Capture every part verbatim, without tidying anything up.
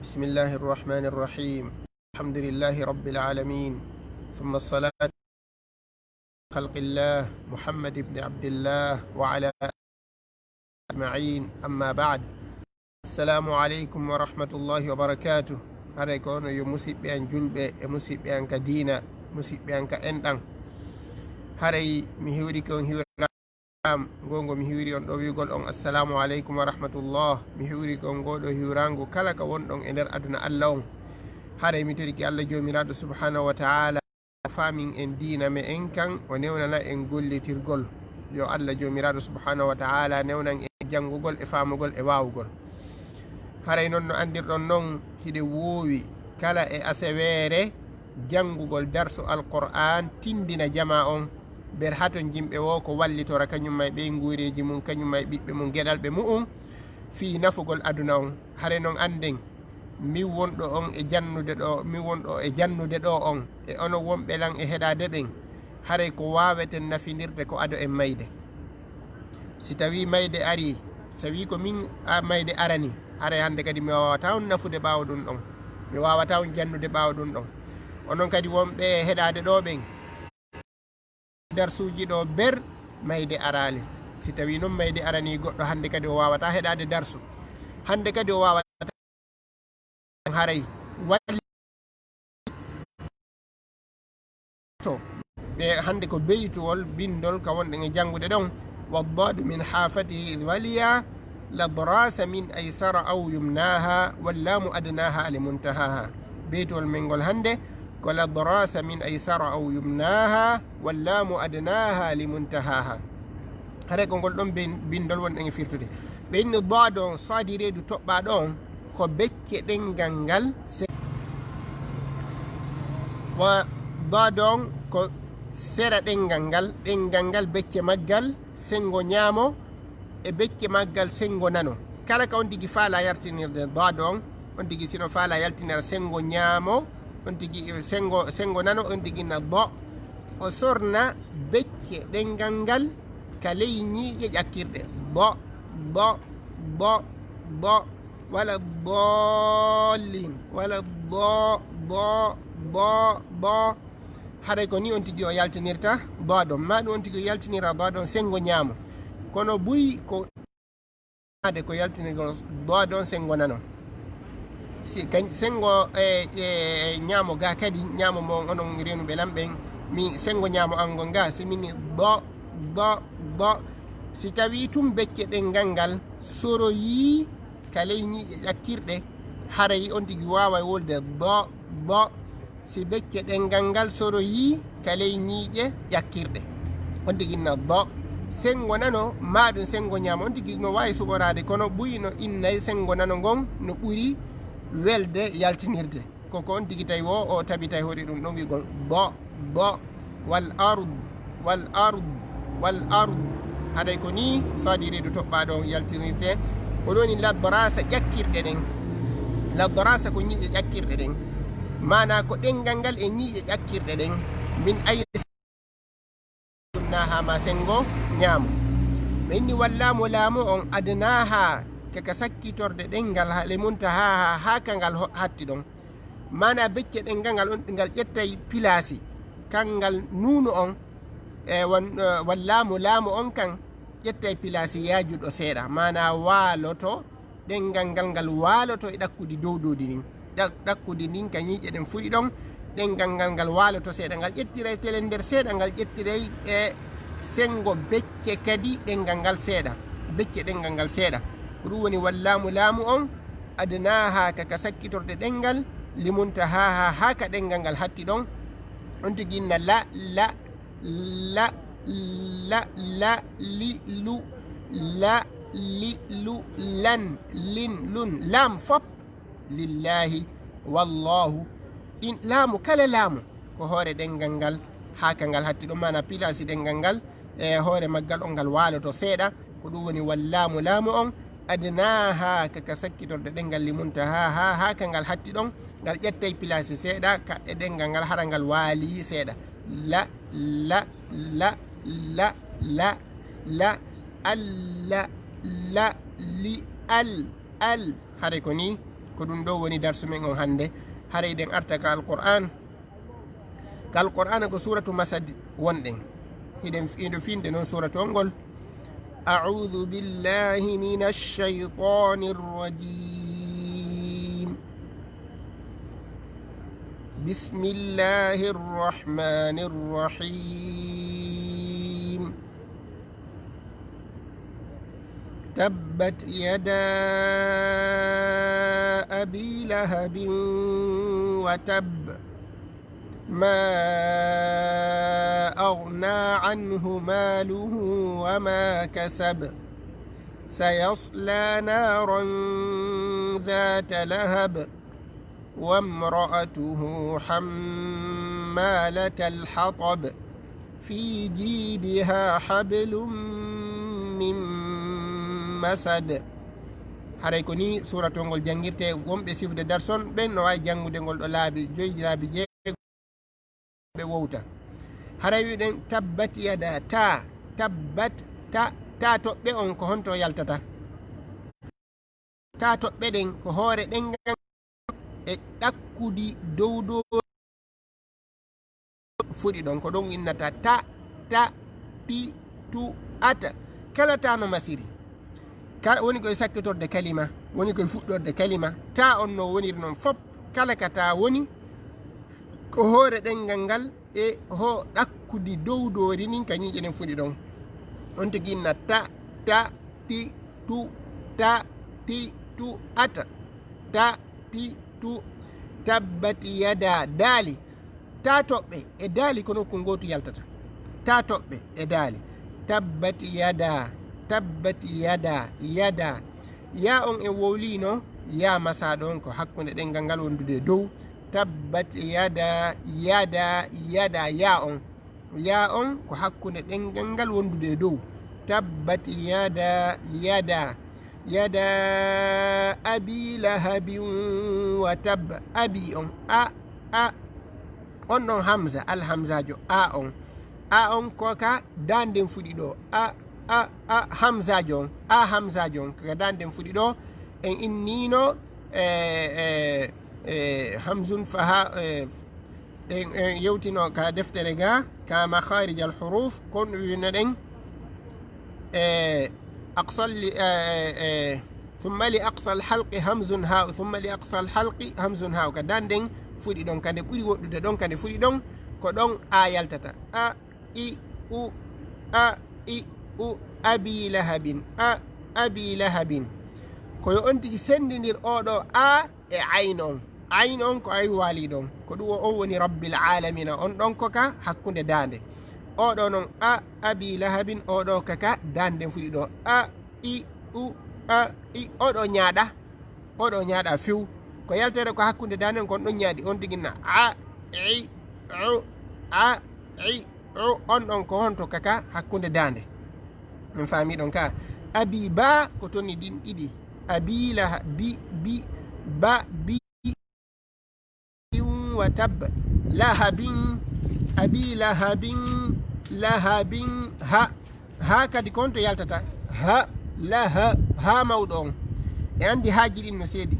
بسم الله الرحمن الرحيم. الحمد لله رب العالمين. ثم الصلاة خلق الله محمد بن عبد الله وعلى آله أجمعين. أما بعد. السلام عليكم ورحمة الله وبركاته. Haray ko onon yo musiɓɓe an julɓe e musiɓɓe an ka diina, musiɓɓe an ka enɗan. Haray mi hiwrike on hiwra Am, ngo ngo mi hiwri on ɗo wi'ugol on, "Assalamu aleykum wa rahmatullah." Mi hiwri on ngo ɗo hiwrangu kala ka wonɗon e nder aduna Allah on. Haray mi toriki Allah Joomiraaɗo subhanahu wa ta'ala, o faamin en diina me en kan, o newnana en gollitirgol. Yo Allah Joomiraaɗo subhanahu wa ta'ala newnan en janngugol e faamugol e waawugol. Haray non no anndirɗon non, hiɗe woowi kala e aseweere janngugol darsu Alqur'aan, tindina jamaa on. Ber haton jimɓe wo ko wallitora kañum e ɓey nguureeji mum, kañum e ɓiɓɓe mum, geɗalɓe mu'um, fii nafugol aduna on. Hare non annden, min wonɗo on e jannude ɗo, min wonɗo e jannude ɗo on, e onon wonɓe lan e heɗaade ɓen, haray ko waaweten nafindirde ko ado en mayde. Si tawii mayde arii, si tawii ko min a-, mayde arani, haray hannde kadi mi waawataa on nafude ɓaawo ɗum ɗon. Mi waawataa on jannude ɓaawo ɗum ɗon. Onon kadi wonɓe e heɗaade ɗo ɓen, darsuuji ɗo ber mayde araali. Si tawii non mayde aranii goɗɗo, hannde kadi o waawataa heɗaade darsu. Hannde kadi o waawataa haray walli to. Ɓe hannde ko beytuwol bindol ka wonɗen e janngude ɗon. والضاد من حافته إذ وليا، لا ضراس من أيسر أو يمناها، واللام أدناها لمنتهاها. Beytuwol men ngol hannde ko لا ضراس من أيسر أو يمناها، واللام أدناها لمنتهاها. Haray ko ngol ɗon bin-, bindol wonɗen e firtude. Ɓe inni daad on, saadi reedu toɓɓaaɗo on, ko becce ɗenngal ngal se-, wa daad on ko sera ɗenngal ngal, ɗenngal ngal becce maggal, senngo ñaamo, e becce maggal senngo nano. Kala ka on tigi faala yaltinirde daad on, on tigi sino faala yaltinira senngo ñaamo, on tigi, eh, senngo, senngo nano, on tigi na do. O sorna becce ɗenngal ngal ka ley ñiiƴe ƴakkirɗe. Do, do, do, do. Wala dollin, wala do, do, do, do. Haray ko ni on tigi o yaltinirta daad on. Ma ɗum on tigi o yaltinira daad on senngo ñaamo. Kono buy ko ade ko yaltinirgol daad on senngo nano. Si ka senngo, e, e, ñaamo ga kadi, ñaamo mo onon renuɓe lan ɓen, mi senngo ñaamo an ngon ga, si min ni do, do, do. Si tawii tun becce ɗenngal ngal soroyii ka ley ñiiƴe ƴakkirɗe, haray on tigi waaway wolde do, do. Si becce ɗenngal ngal soroyii ka ley ñiiƴe ƴakkirɗe, on tigi na do. Senngo nano, ma ɗum senngo ñaamo, on tigi no waawi suɓoraade, kono buy no innay senngo nano ngon no ɓuri welde yaltinirde. Ko ko on tigi tawi wo o tabitay hoore ɗum ɗon wi'gol do, do. Wal ard, wal ard, wal ard. Haray ko ni saadi reedu toɓɓaaɗo on yaltinirte. Ko ɗum woni laddarasa ƴakkirɗe ɗen. Laddarasa ko ñiiƴe ƴakkirɗe ɗen. Maanaa ko ɗenngal ngal e ñiiƴe ƴakkirɗe ɗen. Min ay naha ma senngo ñaamo. Ɓe inni wallaamu laamu on adnaha, kaka sakkitorde ɗenngal ha, le muntahaha, haa ka ngal ho-, hatti ɗon. Maanaa becce ɗenngal ngal on, ngal ƴettay pilaasi, kanngal nuunu on, e won, e, wallaamu laamu on kan ƴettay pilaasi yaajuɗo seeɗa, maanaa waaloto ɗenngal ngal, ngal waaloto e ɗakkudi dowdowdi ndin. Ɗa-, ɗakkudi ndin ka ñiiƴe ɗen fuɗi ɗon, ɗenngal ngal, ngal waaloto seeɗa, ngal ƴettiray telender seeɗa, ngal ƴettiray e senngo becce kadi ɗenngal ngal seeɗa, becce ɗenngal ngal seeɗa. Ko ɗum woni wallaamu laamu on, adnaha ka, ka sakkitorde ɗenngal, limuntahaha, haa ka ɗenngal ngal hatti ɗon. On tigi inna la, la, la, la, la, li, lu, la, li, lu, lan, lin, lun, laam fop lillahi, wallahu. Ɗin laamu, kala laamu, ko hoore ɗenngal ngal, haa ka ngal hatti ɗon, maanaa pilaasi ɗenngal ngal, e hoore maggal on ngal waaloto seeɗa, ko ɗum woni wallaamu laamu on, adnaha, ka, ka sakkitorde ɗenngal limuntahaha, haa ka ngal hatti ɗon, ngal ƴettay pilaasi seeɗa, ka e ɗenngal ngal hara ngal waali seeɗa. La, la, la, la, la, la, alla, la, li, al, al. Haray ko ni Ko ɗum ɗo woni darsu men on hannde. Haray ɗen arta ka Alqur'aan. Ka Alqur'aana ko suuratu Masad wonɗen. Hiɗen, hiɗo fiinde noon suuratu on ngol. أعوذ بالله من الشيطان الرجيم. بسم الله الرحمن الرحيم. تبت يدا أبي لهب وتب. ما أغنى عنه ماله وما كسب. سيصلى نارا ذات لهب. وامرأته حمالة الحطب. في جيدها حبل من مسد. Haray ko ni suuratu ngol janngirtee, wonɓe sifde darsu on, ɓen no waawi janngude ngol ɗo laabi joyi, laabi jeego ɓe wowta. Haray wiɗen tabbat yada, ta, tabbat, ta, ta toɓɓe on ko honto yaltata? Ta toɓɓe ɗen ko hoore ɗen ngan e ɗakkudi dow dow fuɗi ɗon, ko ɗon innata ta, ta, ti, tu, ata. Kala ta no masiri. Kala woni koye sakkitorde kalima, woni koye fuɗɗorde kalima. Ta on no woniri noon fop, kala ka ta woni, ko hoore ɗenngal ngal e ho ɗakkudi dow doori nin ka ñiiƴe ɗen fuɗi ɗon. On tigi inna ta, ta, ti, tu, ta, ti, tu, ata. Ta, ti, tu, tabbat yada, daali. Ta toɓɓe e daali ko nokku ngootu yaltata. Ta toɓɓe e daali. Tabbat yada, tabbat yada, yada. Ya on en wowliino, ya masaaɗo on ko hakkunde ɗenngal ngal wondude e dow. Tabbat yada, yada, yada, ya on. Ya on ko hakkunde ɗenngal ngal wondude e dow. Tabbat yada, yada, yada abi lahabin wa tab. Abi on, a, a, on ɗon hamza, al hamzajo, a on. A on ko ka danden fuɗi ɗo. A, a, a hamzajo on, a hamzajo on, ka danden fuɗi ɗo. En inniino, e, e, e, hamzun faha, e, en, en yewtino ka deftere ga, ka makharij al huruf, kon winoɗen, e, aqsal li, e, e, e, thumma li aqsal halqi hamzun ha'u, thumma li aqsal halqi hamzun ha'u. Ka danden fuɗi ɗon, ka nde ɓuri woɗɗude ɗon, ka nde fuɗi ɗon, ko ɗon a yaltata. A, i, u, a, i, u, abi lahabin, a, abi lahabin. Ko yo on tigi senndindir oɗo a e ayn on. Ayn on ko ayn waali ɗon. Ko ɗum o, on woni Rabbil Aalamina. On ɗon ko ka hakkunde daande. Oɗo noon, a, abi lahabin, oɗo ka, ka daande fuɗi ɗo. A, i, u, a, i, oɗo ñaaɗa. Oɗo ñaaɗa few. Ko yaltere ko hakkunde daande on, kon ɗon ñaaɗi. On tigi na a, i, u, a, i, u. On ɗon ko honto ka, ka hakkunde daande. Min faami ɗon ka. Abi ba ko toni ɗin ɗiɗi. Abi laha, bi, bi, ba, bi. Wa tab. Lahabin. Abi lahabin. Lahabin. Ha. Ha kadi ko honto yaltata? Ha. Laha. Ha mawɗo on. E anndi haaji ɗin no seedi.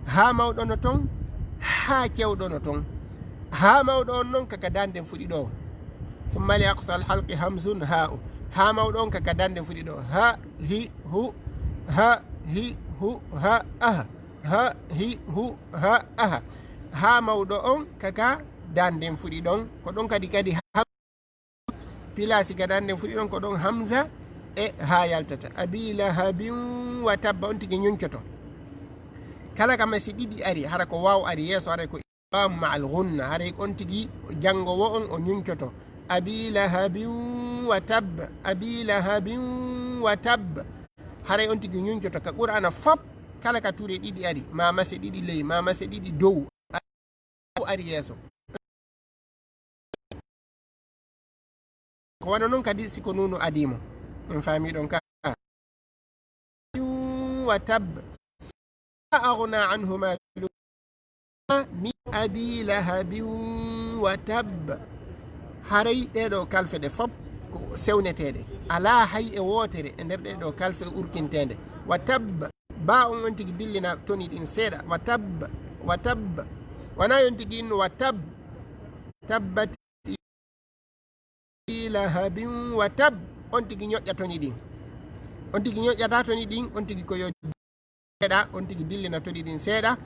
Ha mawɗo no ton. Ha cewɗo no ton. Ha mawɗo on non ka, ka danden fuɗi ɗo. Thumma li aqsal halqi hamzun ha'u. Ha mawɗo on ka, ka danden fuɗi ɗo. Ha, hi, hu. Ha, hi, hu. Ha, aha. Ha, hi, hu, ha, aha. Ha mawɗo on ka, ka danden fuɗi ɗon. Ko ɗon kadi, kadi ha, pilaasi ka danden fuɗi ɗon, ko ɗon hamza e ha yaltata. Abi lahabin wa tabba, on tigi ñuncoto. Kala ka masi ɗiɗi ari, hara ko waaw ari yeeso, hara ko idgham ma'al ghunna, haray on tigi janngowo on o ñuncoto. Abi lahabin wa tab, abi lahabin wa tab. Haray on tigi ñuncoto ka Qur'aana fop, kala ka ture ɗiɗi ari, ma mase ɗiɗi ley, ma mase ɗiɗi dow, ari yeeso. Ko wano non kadi si ko nuunu adii mo. On faami ɗon ka. Wa tab. Ma aghna anhu maluhu min abi lahabin wa tab. Haray ɗee ɗoo kalfe ɗe fop ko sewneteeɗe. Alaa hay e wootere e nder ɗee ɗoo kalfe urkinteende. Wa tab. Ba on, on tigi dillina toni ɗin seeɗa. Wa tab, wa tab. Wonaa on tigi innu wa tab. Tabbat lahabin wa tab. On tigi ñoƴƴa toni ɗin. On tigi ñoƴƴata toni ɗin. On tigi ko yo seeɗa. On tigi dillina toni ɗin seeɗa.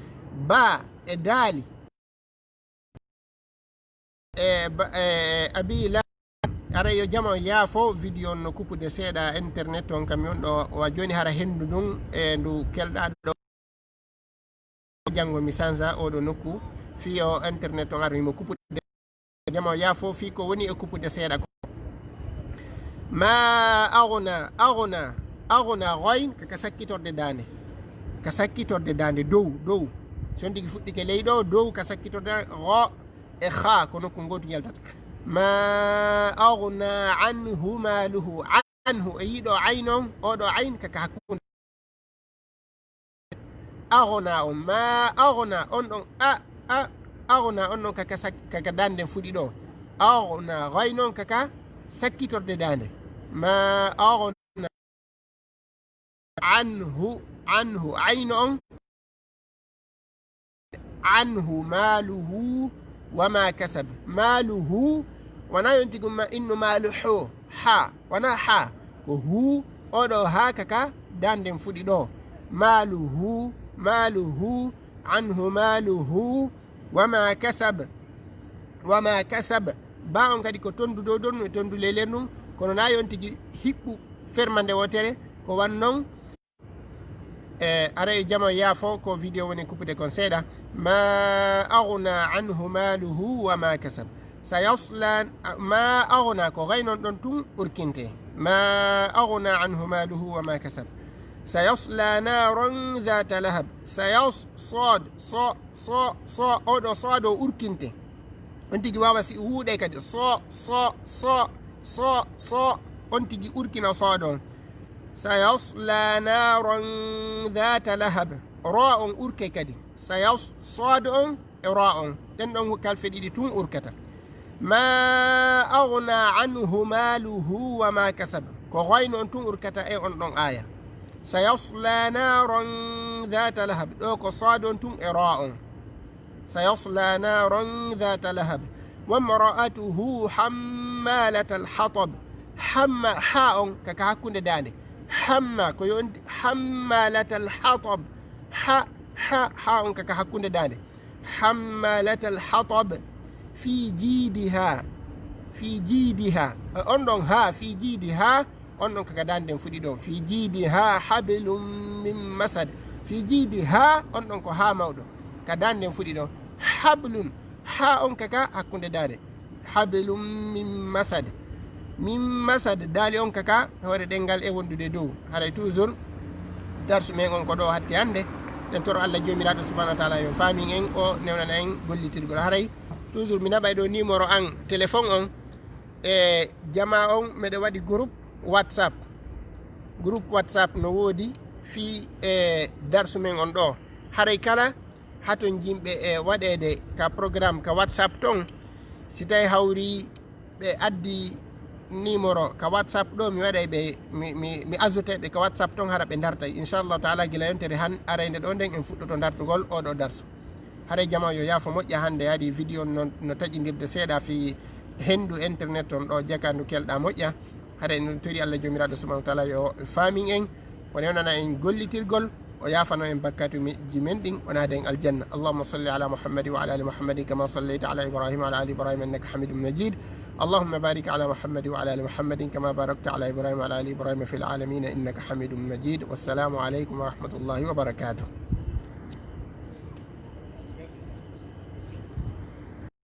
Ba e daali. E ba, e Abi Lahab, hara yo jama yaafo, video on no kuppude seeɗa internet on kam yon ɗo, wa jooni hara henndu ndun, e ndu kelɗa ɗo. Janngo mi sansa oɗo nokku, fii o internet on armi mo kuppude. Jama yaafo fii ko woni e kuppude seeɗa ko. Ma aghna, aghna, aghna, ghayn, ka, ka sakkitorde daande. Ka sakkitorde daande, dow, dow. So on tigi fuɗɗike ley ɗo, dow ka sakkitorde, gha e kha, ko nokku ngootu yaltata. Ma aghna anhu maluhu. Anhu, e yiɗo ayn on, oɗo ayn ka, ka hakkunde. Aghna on, ma aghna on ɗon, a, a, aghna on ɗon ka, ka sak-, ka, ka daande fuɗi ɗo. Aghna, ghayn on ka, ka sakkitorde daande. Ma aghna anhu, anhu, ayn on. Anhu maluhu wa ma kasab. Maluhu, wonaa yon tigi ma innu maluhu. Ha, wonaa ha. Ko hu, oɗo ha ka, ka daande fuɗi ɗo. Maluhu, maluhu, anhu maluhu, wa ma kasab. Wa ma kasab. Ba on kadi ko tondu dow dow ɗun e tondu ley ley ɗun. Kono naa yon tigi hiɓɓu fermande wootere, ko wan non. E, aray jama yaafo ko video woni kuppude kon seeɗa. Ma aghna anhu maluhu wa ma kasab. Sayasla, ma aghna ko ghayn on ɗon tun urkinte. Ma aghna anhu maluhu wa ma kasab. Sayasla naran dhata lahab. Sayas, sad, sa, sa, sa, oɗo sad o urkinte. On tigi waawa si wuuɗe kadi. Sa, sa, sa, sa, sa. On tigi urkina sad on. Sayasla naran dhata lahab. Ra on urke kadi. Sayas, sad on e ra on. Ɗen ɗon kalfe ɗiɗi tun urkata. Ma aghna anhu maluhu wa ma kasab. Ko ghayn on tun urkata e on ɗon aaya. Sayasla naran dhata lahab. Ɗo ko sad on tun e ra on. Sayasla naran dhata lahab. Wa imra'atuhu hammalatal hatab. Hamma, ha on ka, ka hakkunde daande. Hamma, ko yon hammalatal hatab. Ha, ha, ha on ka, ka hakkunde daande. Hammalatal hatab. Fi jidiha. Fi jidiha. E on ɗon ha, fi jidiha. On ɗon ka, ka daande fuɗi ɗo. Fi jidiha hablum min masad. Fi jidiha, on ɗon ko ha mawɗo. Ka daande fuɗi ɗo. Hablun. Ha on ka, ka hakkunde daande. Hablum min masad. Min masad. Daali on ka, ka hoore ɗengal e wondude dow. Haray toujours darsu men on ko ɗo hatti hannde. Ɗen toro Allah Joomiraaɗo subhanahu wa taala yo faamin en, o newnana en gollitirgol. Haray toujours mi naɓay ɗo numéro an téléphone on. E jama on, meɗe waɗi groupe WhatsApp. Groupe WhatsApp no woodi fii e darsu men on ɗo. Haray kala haton jimɓe e waɗeede ka programme ka WhatsApp ton, si tawi hawri ɓe addi numéro ka WhatsApp ɗo, mi waɗay ɓe, mi, mi, mi ajouté ɓe ka WhatsApp ton, hara ɓe dartay. Inchallahu taala, gila yontere han arayde ɗo nden, en fuɗɗoto dartugol oɗo darsu. Haray jama yo yaafo moƴƴa, hannde yaadi vidéo no, no taƴindirde seeɗa fii henndu internet on ɗo, jakandu kelɗa moƴƴa. Haray no tori Allah Joomiraaɗo subhanahu wa taala yo faamin en, o newnana en gollitirgol, o yaafano en bakkatuuji men ɗin, o naada en aljanna. Allahumma salli ala Muhammadin wa ala ali Muhammadin kama sallayta ala Ibrahima wa ala ali Ibrahima innaka hamidum majid. Allahumma barik ala Muhammadin wa ala ali Muhammadin kama barakta ala Ibrahima wa ala ali Ibrahima fil alamina innaka hamidum majid. Wassalamu aleykum wa rahmatullahi wa barakatuh.